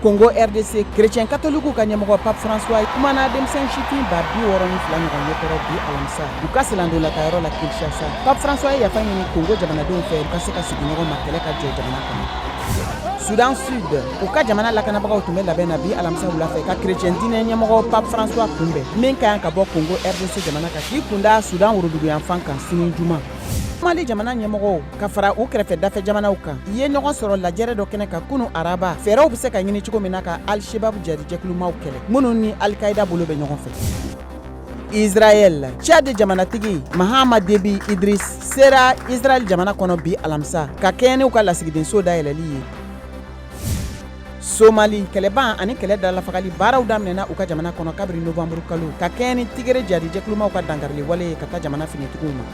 Congo RDC, chrétien catholique ka ɲɛmɔgɔ Pape François kumana denmisɛn sifin 62 000 ɲɔgɔn ɲɛkɔrɔ bi alamisa u ka silandonlatayɔrɔ la Kinshasa. Pape François ye yafa ɲini Congo jamanadenw fɛ u ka se ka sigi ɲɔgɔn ma, kɛlɛ ka jɔ jamana kɔnɔ. Soudan Sud, u ka jamana lakanabagaw tun bɛ labɛn na bi alamisa wula fɛ ka chrétien diinɛ ɲɛmɔgɔ Pape François kunbɛn, min ka kan ka bɔ Congo RDC jamana kan k'i kunda Soudan woroduguyanfan kan sini juma. Mali jamana ɲɛmɔgɔw ka fara u kɛrɛfɛ dafɛ jamanaw kan i ye ɲɔgɔn sɔrɔ lajɛrɛ dɔ kɛnɛ kan kunu araba, fɛɛrɛw bɛ se ka ɲini cogo min na ka Al-Shabaab jadijɛkulumaw kɛlɛ minnu ni Al-Qaïda bolo bɛ ɲɔgɔn fɛ. Israël, Tchad jamanatigi Mahamat Déby Idriss sera Israël jamana kɔnɔ bi alamisa ka kɛɲɛ n'u ka lasigidenso dayɛlɛli ye. Somali, kɛlɛban ani kɛlɛ dalafagali baaraw daminɛna u ka jamana kɔnɔ kabiri novembre kalo ka kɛɲɛ ni Tigre jadijɛkulumaw ka dankarili wale ye ka taa jamana finitigiw ma.